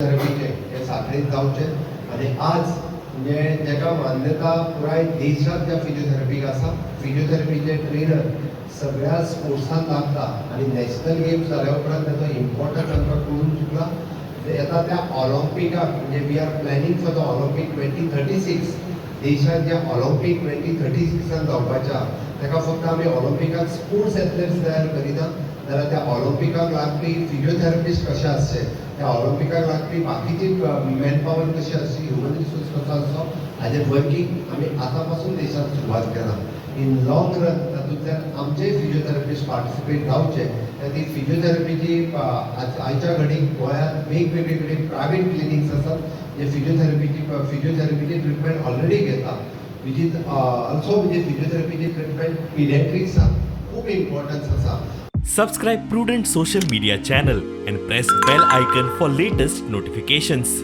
फिजियोथेरपीचे हे साखळीत जावचे आनी आज म्हणजे जेका मान्यता पुराय देशांत त्या फिजियोथेरपीक आसा. फिजियोथेरपीचे ट्रेनर सगळ्या स्पोर्ट्सान लागता आनी नॅशनल गेम्स जाल्या उपरांत ताचो इम्पॉर्टन्स आमकां कळून चुकला. येता त्या ऑलिम्पिकाक, म्हणजे we are planning for the Olympic 2036. देशात जे ऑलिम्पिक 2036 जावपाचे आहा, ताका फक्त आमी ऑलिम्पिकाक स्पोर्ट्स एथलेट्स तयार करिना, जाल्यार त्या ऑलिम्पिकाक लागपी फिजियोथेरपिस्ट कशे आसचे, त्या ऑलिम्पिकाक लागपी बाकीची मॅन पावर कशी आसची, ह्युमन रिसोर्स कसो आसचो, हाजेर वर्कींग आमी आतां पासून देशांत सुरवात केला. इन लॉंग रन तातूंतल्यान आमचेय फिजियोथेरपिस्ट पार्टिसिपेट जावचे. ती फिजियोथेरपीची आयच्या घडीक गोंयांत वेगवेगळे कडेन प्रायवेट क्लिनिक्स आसात जे फिजियोथेरपीची ट्रिटमेंट ऑलरेडी घेता, which is also, म्हणजे फिजियोथेरपीची ट्रिटमेंट पिडियाट्रिक्साक खूब इम्पॉर्टन्स आसा. Subscribe Prudent Social Media channel and press bell icon for latest notifications.